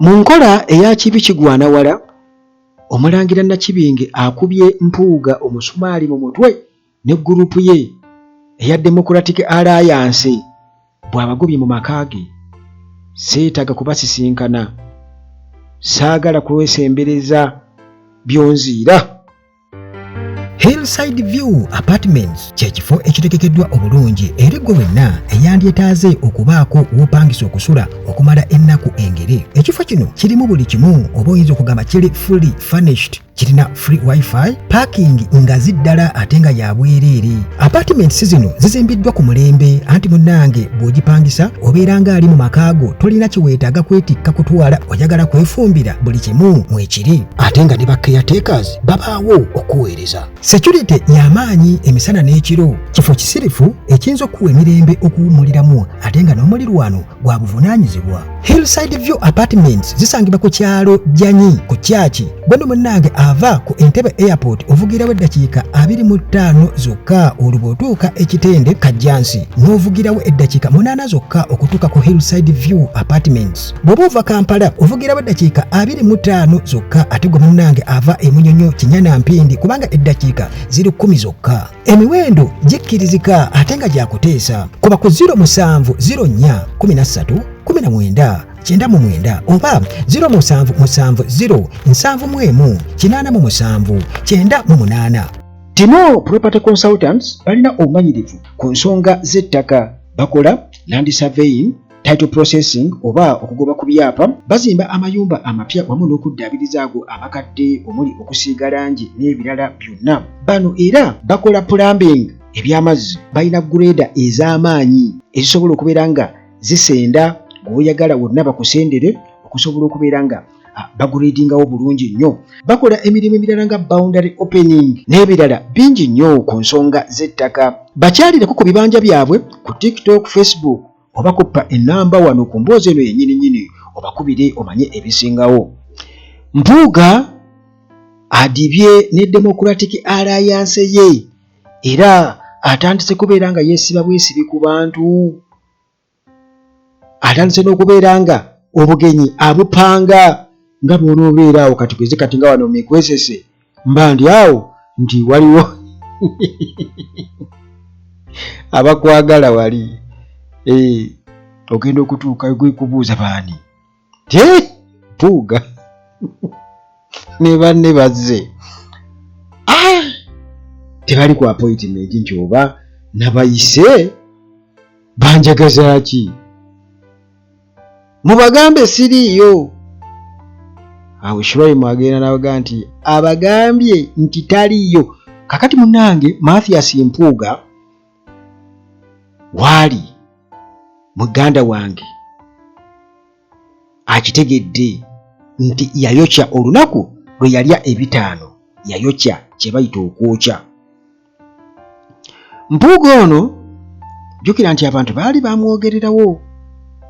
Mu nkola eya kibi kigwana wala, Omulangira Nakibinge akubye Mpuuga omusumaali mu mutwe ne ggurupu ye eya Democratic Alliance bw'abagobye mu maka ge. Seetaaga kubasisinkana, saagala kwesembereza byonziira. Hillside View Apartments kye kifo ekitegekeddwa obulungi eri ggwe wenna eyandyetaaze okubaako w'opangisa okusula okumala ennaku engere. Ekifo kino kirimu buli kimu oba oyinza okugamba kiri fully furnished. Kirina free wifi, parking ngazi ddala ate nga ya bwereere. Apartments zino zizimbiddwa ku mulembe anti munnange bw'ogipangisa obeera ng'ali mu maka go, tolina kye weetaaga kwetikka kutwala, oyagala kwefumbira buli kimu mwekiri ate nga ne ba caretakers babaawo okuweereza. Security y'amaanyi emisana n'ekiro, kifo kisirifu ekiyinza okukuwa emirembe okuwummuliramu ate nga n'omulirwano gwa buvunaanyizibwa. Hillside View Apartments zisangibwa ku kyalo Jjanyi ku Kyaki. Gwe munnange ava ku Entebbe Airport ovugirawo eddakiika 25 zokka, olwo bw'otuuka e Kitende Kajjansi n'ovugirawo eddakiika 8 zokka okutuuka ku Hillside View Apartments. Bw'oba ova Kampala ovugirawo eddakiika 25 zokka, ate gwe munnange ava e Munyonyo Kinyana Mpindi kubanga eddakiika ziri 10 zokka. Emiwendo gikkirizika ate nga gyakuteesa. Kuba ku 07 04 13 19 99 oba 0770 71 87 98. Timo Property Consultants balina obumanyirivu ku nsonga z'ettaka. Bakola land surveying, title processing oba okugoba ku byapa, bazimba amayumba amapya wamu n'okuddaabiriza ago amakadde omuli okusiiga langi n'ebirala byonna. Bano era bakola plumbing, eby'amazzi, balina grader ez'amaanyi ezisobola okubeera nga zisenda gw'oyagala wonna bakusendere okusobola okubeera nga bagureedingawo bulungi nnyo. Bakola emirimu emirala nga boundary opening n'ebirala bingi nnyo ku nsonga z'ettaka. Bakyalireko ku bibanja byabwe ku TikTok, Facebook oba kuppa ennamba wano ku mboozi eno yennyini nnyini obakubire omanye ebisingawo. Mpuuga adibye ne Democratic Alliance ye era atandise kubeera nga yeesiba bwesibi ku bantu. Atandise n'okubeera nga obugenyi abupanga nga bw'onoobeera awo kati kwezi kati nga wano mikwesese mba ndi awo nti waliwo abakwagala wali ogenda okutuuka gwekubuuza baani te Mpuuga ne banne bazze tebali ku appointment nti oba nabayise banjagaza ki, mubagambe siriiyo. Awo Shuraim agenda n'abaga nti abagambye nti taliiyo. Kakati munnange Mathias Mpuuga waali muganda wange akitegedde nti yayokya olunaku lwe yalya ebitaano, yayokya kye bayita okwokya. Mpuuga ono jjukira nti abantu baali bamwogererawo,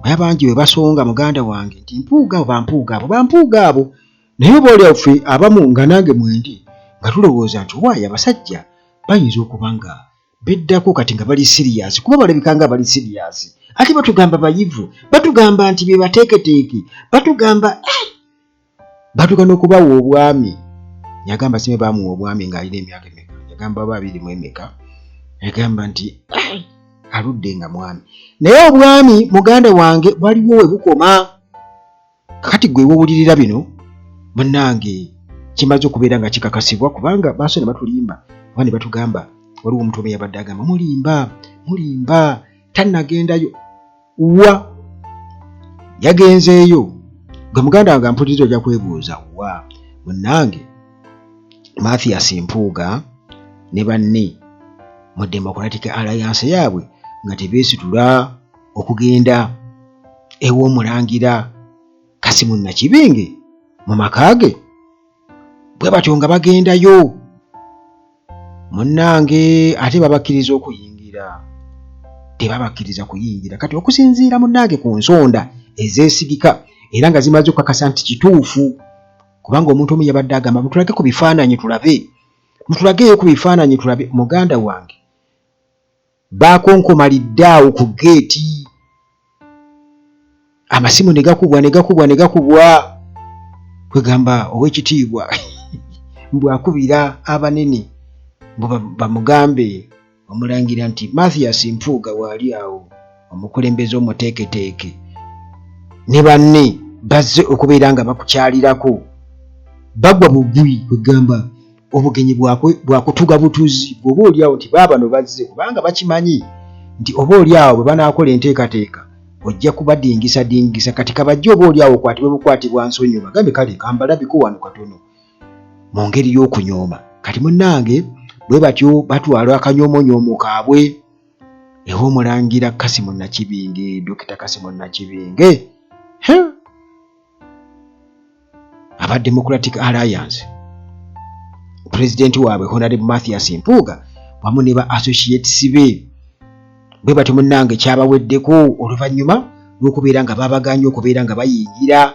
naye abangi bwe basonga muganda wange nti Mpuuga abo bampuuga abo bampuuga abo, naye oba oli ffe abamu nga nange mwendi nga tulowooza nti owaaye abasajja bayinza okuba nga beddako kati nga bali siriyasi, kuba balabika nga bali siriyasi, ate batugamba bayivu, batugamba nti be bateeketeeke, batugamba batuuka n'okubawa obwami. Yagamba sime bamuwa obwami ng'alina emyaka emeka, yagamba aba 20 emeka, yagamba nti aludde nga mwami, naye obwami muganda wange waliwo we bukoma. Kakati gwe wowulirira bino munnange kimaze okubeera nga kikakasibwa, kubanga baaso ne batulimba oba ne batugamba waliwo omuntu omu yabadde agamba mulimba mulimba tannagendayo wa yagenzeeyo. Gwe muganda wange ampuliriza ojja kwebuuza wa munnange Mathias Mpuuga ne banne mu Democratic Alliance yaabwe nga tebeesitula okugenda ew'omulangira Kasimu Nakibinge mu maka ge, bwe batyo nga bagendayo munnange ate babakkiriza okuyingira, tebabakkiriza kuyingira. Kati okusinziira munnange ku nsonda ezeesigika era nga zimaze okukakasa nti kituufu, kubanga omuntu omu yabadde agamba mutulage ku bifaananyi tulabe, mutulageeyo ku bifaananyi tulabe. Muganda wange baakonkomalidde awo ku geeti. Amasimu ne gakubwa ne gakubwa ne gakubwa, kwegamba ow'ekitiibwa mbu akubira abanene mbu bamugambe omulangira nti Mathias Mpuuga waali awo omukulembeze omuteeketeeke ne banne bazze okubeera nga bakukyalirako. Bagwa bugwi, kwegamba obugenyi bwakutuga butuzi bw'oba oli awo nti baabano bazze, kubanga bakimanyi nti oba oli awo bwe banaakola enteekateeka ojja kubadingisadingisa. Kati kabajje oba oli awo okwatibwe bukwatibwa nsonyi, obagambe kale kambalabiko wano katono mu ngeri y'okunyooma. Kati munnange bwe batyo batwala akanyoomonyoomo kaabwe ew'omulangira Kasimu Nakibinge, Dokita Kasimu Nakibinge aba Democratic Alliance, pulezidenti waabwe Honorable Mathias Mpuuga wamu ne ba associates be. Bwe batyo munnange kyabaweddeko oluvannyuma lw'okubeera nga babagaanye okubeera nga bayingira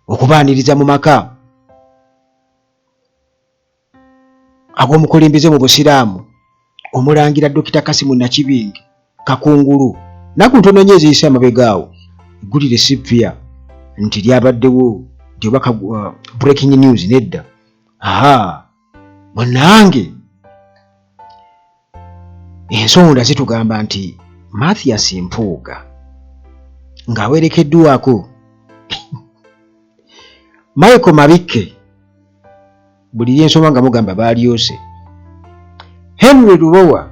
okubaaniriza mu maka ag'omukulembeze mu Busiraamu Omulangira Dokita Kasimu Nakibinge Kakungulu. Nnaku ntono nnyo eziyise amabega awo, eggulire si ppya nti lyabaddewo nti oba breaking news nedda. Aha, munnange ensonda zitugamba nti Mathias Mpuuga ng'awerekeddwako Michael Mabikke, buli lyensoma nga mugamba baalyose, Henry Lubowa,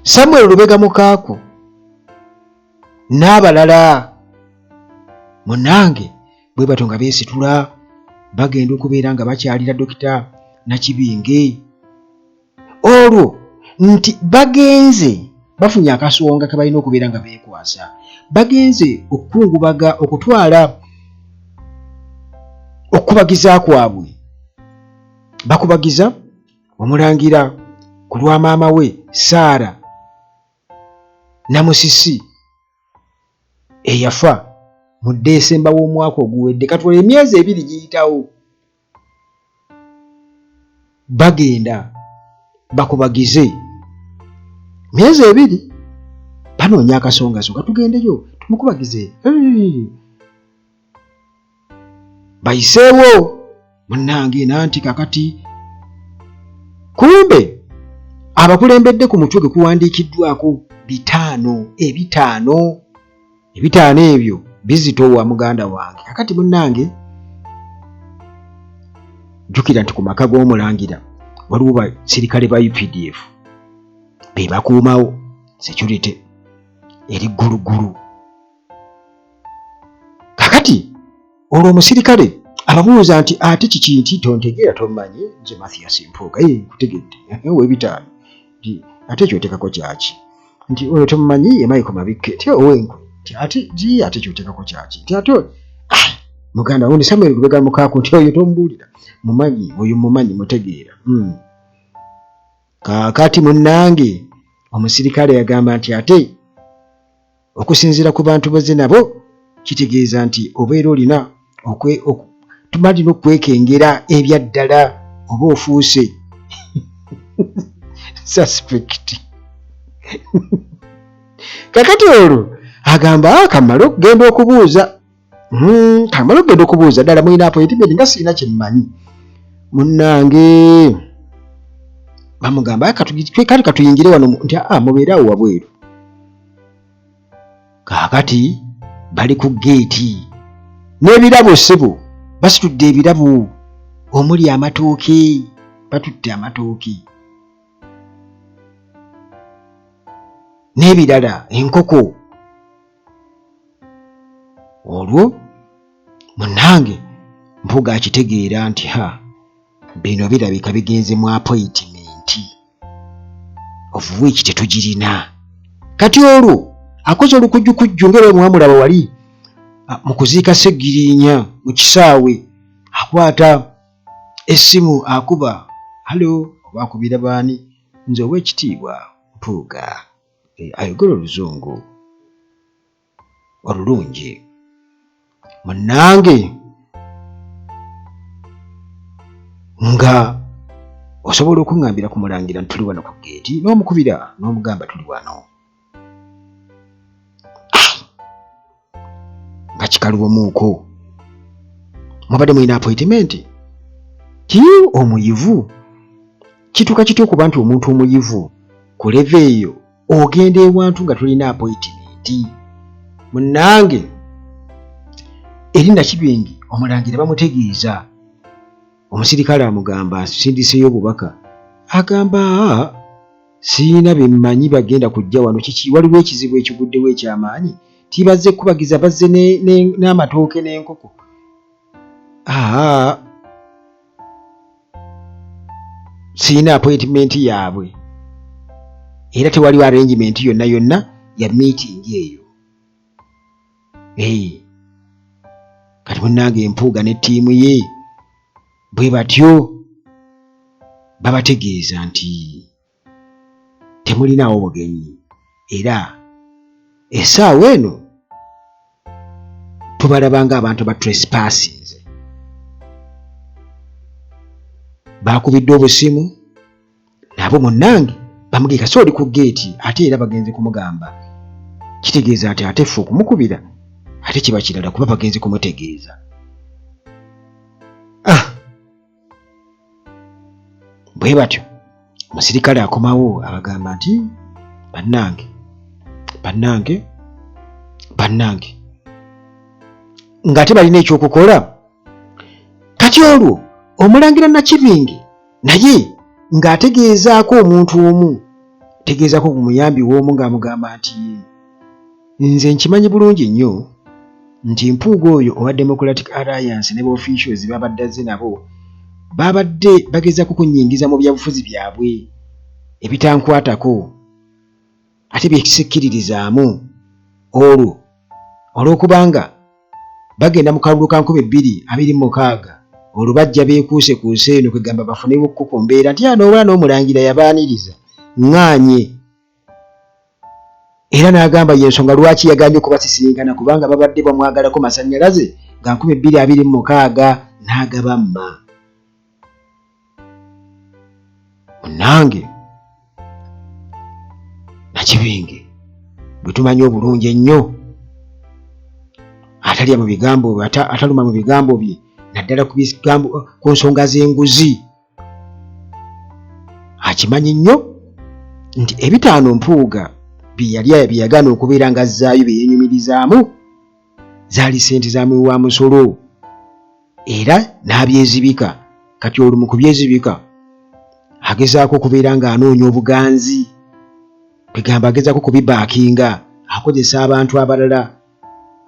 Samuel Lubega Mukaaku n'abalala, munange bwe batyo nga beesitula bagenda okubeera nga bakyalira Dokita Nakibinge. Olwo nti bagenze bafunye akasonga ke balina okubeera nga beekwasa, bagenze okukungubaga okutwala okukubagiza kwabwe, bakubagiza omulangira ku lwa maama we Saara Namusisi eyafa mu Ddesemba w'omwaka oguwedde. Katwala emyezi ebiri giyitawo bagenda bakubagize myezi ebiri, banoonya akasongasonga tugendeyo tumukubagize bayiseewo munnange. Nanti kakati kumbe abakulembedde ku mutwe gwe kuwandiikiddwako bitaano, ebitaano, ebitaano ebyo bizitowa muganda wange. Kakati munnange jjukira nti ku maka g'omulangira waliwo basirikale ba UPDF be bakuumawo security eri gguluggulu. Kakati olwo omusirikale ababuuza nti ate kiki? Nti tontegeera, tomanyi nze Mathias Mpuuga? Ee, nkutegedde ow'ebitaano. Nti ate kyoteekako kyaki? Nti oyo tomumanyi, ye Michael Mabikke. Nti owenkwe. Nti ate gi ate kyoteekako kyaki? Nti ate muganda wundi Samuel Lubega Mukaaku. Nti oyo tombuulira, mumanyi oyo, mumanyi, mutegeera. Kaakati munnange omusirikale yagamba nti ate okusinziira ku bantu bozze nabo kitegeeza nti obeera olina tumalina okwekengera ebyaddala oba ofuuse suspect. Kakati olwo agamba ah, kamale okugenda okubuuza kamale okugenda okubuuza ddala mulina appointment nga sirina kyemmanyi. Munnange bamugamba ah, kale katuyingire wano nti aa ah, mubeere awo wabweru. Kaakati bali ku geeti n'ebirabo, ssebo basitudde ebirabo omuli amatooke, batutte amatooke n'ebirala, enkoko. Olwo munnange Mpuuga akitegeera nti ha bino birabika bigenze mu apoyitimenti of which tetugirina. Kati olwo akoze olukujjukujju nga era mwamulaba wali mu kuziika Ssegiriinya mu kisaawe, akwata essimu akuba, halo, oba akubira baani? Nze ow'ekitiibwa Mpuuga. Ayogera oluzungu olulungi munnange, nga osobola okuŋŋambira ku mulangira nti tuli wano ku geeti, n'omukubira n'omugamba tuli wano. Nga kikalubomuuko mubadde mulina appointment ti omuyivu kituuka kitya okuba nti omuntu omuyivu ku leve eyo ogenda ewantu nga tolina appointment? Munnange eri Nakibingi omulangira bamutegeeza, omusirikale amugamba asindiseeyo obubaka, agamba siyina bemmanyi bagenda kujja wano kiki, waliwo ekizibu ekiguddewo ekyamaanyi, tibazze kukubagiza, bazze n'amatooke n'enkoko. Aa siyina appointment yaabwe era tewaliwo arrangement yonna yonna ya meeting eyo. Hey. Kati munnange Mpuuga ne ttiimu ye bwe batyo babategeeza nti temulinaawo bugenyi era essaawa eno tubalaba ng'abantu ba trespassinze, bakubiddwa obusimu nabo munnange bamugee kasi oli ku geeti, ate era bagenze kumugamba, kitegeeza nti ate ffe okumukubira ate kiba kirala kuba bagenze kumutegeeza. Ah! Bwe batyo omusirikale akomawo abagamba nti bannange, bannange, bannange, ng'ate balina ekyokukola. Kati olwo omulangira Nakibinge naye ng'ategeezaako omuntu omu, tegeezaako ku muyambi w'omu ng'amugamba nti nze nkimanyi bulungi nnyo nti Mpuuga oyo owa Democratic Alliance ne ba officials babadde azze nabo babadde bagezaako kunnyingiza mu byabufuzi byabwe ebitankwatako ate byesikkiririzaamu, olwo olw'okubanga bagenda mu kalulu ka 2026 olwo bajja beekuuse ku nsi eno kwegamba bafunewo ku mbeera nti anoobala n'omulangira yabaaniriza ŋŋaanye era n'agamba y'ensonga lwaki yagaanye okubasisinkana kubanga babadde bamwagalako masannyalaze nga 2026 n'agabamma. Munnange Nakibinge bwe tumanyi obulungi ennyo atalya mu bigambo, ataluma mu bigambo bye naddala ku bigambo ku nsonga z'enguzi, akimanyi nnyo nti ebitaano Mpuuga bye yali bye yagaana okubeera nga azzaayo bye yeenyumirizaamu zaali ssente za muwi wa musolo era n'abyezibika. Kati olwo mu kubyezibika agezaako okubeera ng'anoonya obuganzi, kwegamba agezaako kubibaakinga akozesa abantu abalala.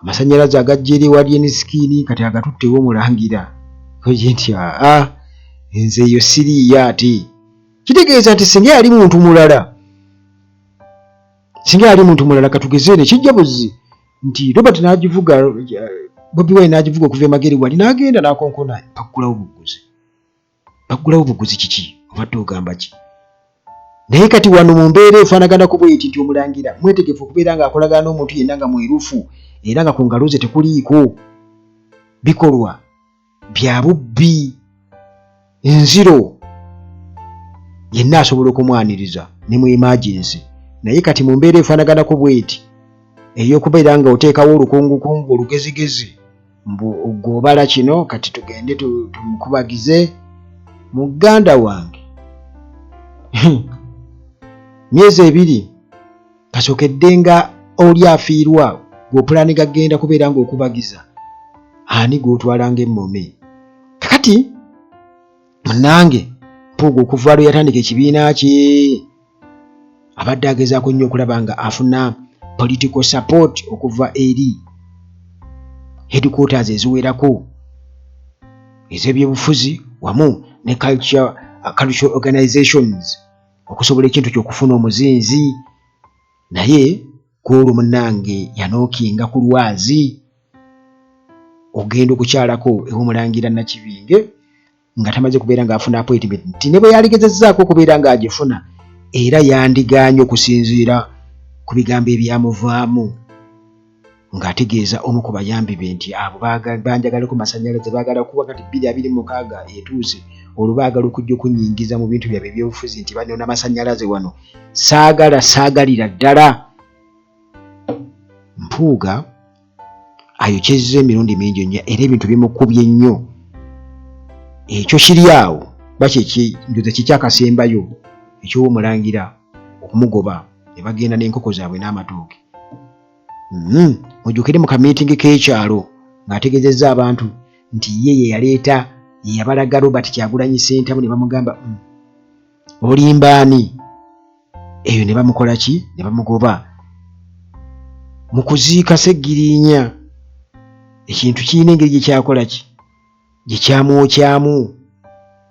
Amasannyalaze agajja eri ewa Alien Skin kati agatutte ew'omulangira oye nti aa nze eyo siriiyo, ate kitegeeza nti singa yali muntu mulala, singa yali muntu mulala katugeze ne kijja buzzi nti Robert n'agivuga, Bobi Wine n'agivuga okuva e Magere wali n'agenda n'akonkona, baggulawo bugguzi, baggulawo buguzi, kiki obadde ogamba ki? Naye kati wano mu mbeera efaanaganako bweti nti omulangira mwetegefu okubeera ng'akolagana n'omuntu yenna nga mwerufu era nga ku ngalo ze tekuliiko bikolwa bya bubbi nziro, yenna asobola okumwaniriza ne mu emergency. Naye kati mu mbeera efaanaganako bweti ey'okubeera nga oteekawo olukungukungu olugezigezi mbu gw'obala kino kati tugende tumukubagize muganda wange myezi ebiri kasookedde nga oli afiirwa gw'opulaani gagenda kubeera ng'okubagiza ani gw'otwala ng'emmome. Kakati munnange Mpuuga okuva lwe yatandika ekibiina kye abadde agezaako nnyo okulaba nga afuna political support okuva eri headquarters eziwerako ez'ebyobufuzi wamu ne cultural organizations okusobola ekintu ky'okufuna omuzinzi. Naye kwolwo munnange yanookinga ku lwazi ogenda okukyalako ew'omulangira Nakibinge nga tamaze kubeera ng'afuna appointment, nti ne bwe yaligezezzaako okubeera ng'agifuna era yandigaanye okusinziira ku bigambo ebyamuvaamu ng'ategeeza omu ku bayambi be nti abo banjagalako masannyalaze, baagala kuba kati 2026 etuuse olwo baagala okujja okunyingiza mu bintu byabwe ebyobufuzi nti banona masannyalaze wano, saagala, saagalira ddala. Mpuuga Ayokyezza emirundi mingi nnyo era ebintu bimukubye nnyo. Ekyo kiri awo bakyeki ndoza kikyakasembayo eky'omulangira okumugoba ne bagenda n'enkoko zaabwe n'amatooke. Mujjukire mu kamiitingi k'ekyalo ng'ategeezezza abantu nti ye ye yaleeta, ye yabalaga Robert Kyagulanyi Ssentamu ne bamugamba olimba ani? Eyo ne bamukola ki? Ne bamugoba. Mu kuziika Ssegiriinya ekintu kirina engeri gye kyakola ki? Gye kyamwokyamu.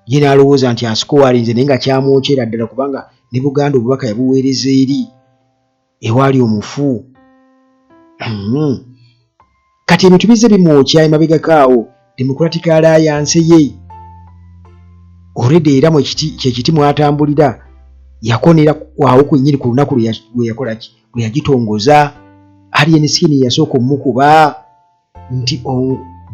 Ye n'alowooza nti asikowalinze naye nga kyamwokyera ddala kubanga ne Buganda obubaka yabuweereza eri ewaali omufu. Kati ebintu bizze bimwokya emabegako awo Democratic Alliance ye already era kyekiti mwatambulira yakonera awo kwennyini ku lunaku lwe yakola ki? Lwe yagitongoza. Alien Skin yasooka omukuba nti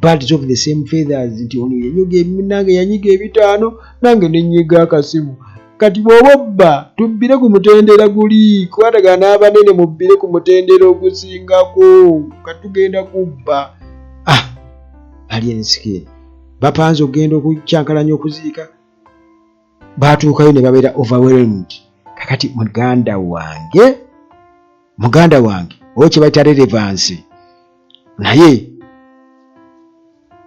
birds of the same feathers, nti ono yanyoga nange yanyiga ebitaano nange nenyiga akasimu. Kati bw'oba obba tubbire ku mutendera guli kwatagana n'abanene, mubbire ku mutendera ogusingako katugenda kubba. Alien Skin bapanze okugenda okukyankalanya okuziika, baatuukayo ne babeera overwhelmed. Kakati muganda wange oba kye bayita relevance, naye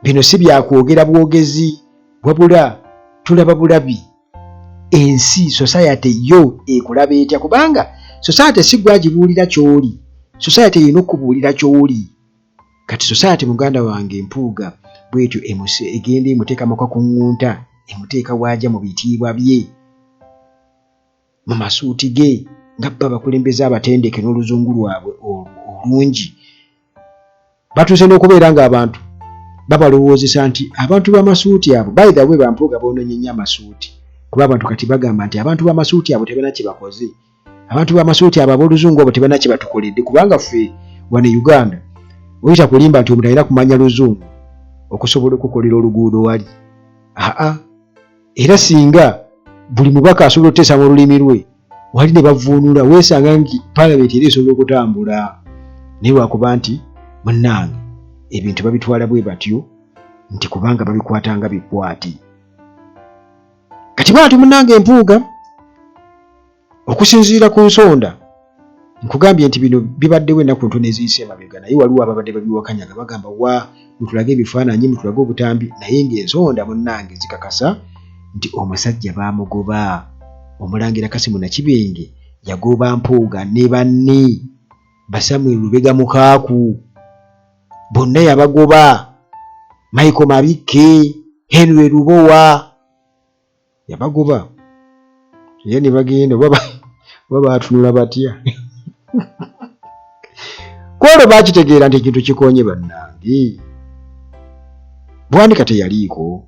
bino si byakwogera bwogezi wabula tulaba bulabi ensi society yo ekulaba etya, kubanga society si gwagibuulira ky'oli, society erina okubuulira ky'oli. Kati society muganda wange Mpuuga bwetyo egenda emuteeka maka ku ŋŋunta, emuteeka waajja mu bitiibwa bye mu masuuti ge nga bo abakulembeze abatendeke n'oluzungu lwabwe olungi. Batuuse n'okubeera ng'abantu babalowoozesa nti abantu b'amasuuti abo, by the way, bampuuga boononye nnyo amasuuti, kuba abantu kati bagamba nti abantu b'amasuuti abo tebalina kye bakoze, abantu b'amasuuti abo ab'oluzungu abo tebalina kye batukoledde, kubanga ffe wano e Uganda oyita kulimba nti omuntu alina kumanya luzungu okusobola okukolera oluguudo wali. Aa, era singa buli mubaka asobola okuteesa mu lulimi lwe wali ne bavuunula, weesanga nti paalamenti era esobola okutambula. Naye lwakuba nti munnange ebintu babitwala bwe batyo nti kubanga babikwata nga bikwati. Kati bwatyo munnange Mpuuga okusinziira ku nsonda nkugambye nti bino bibaddewo ennaku ntono eziyise emabega, naye waliwo ababadde babiwakanya nga bagamba wa mutulage ebifaananyi, mutulage obutambi, naye ng'ensonda munnange zikakasa nti omusajja baamugoba. Omulangira Kasimu Nakibinge yagoba Mpuuga ne banne Basamuel Lubega Mukaaku bonna yabagoba, Michael Mabikke, Henry Lubowa yabagoba era ne bagenda oba baatunula batya kwolwo baakitegeera nti ekintu kikonye. Bannange, Bwanika teyaliiko.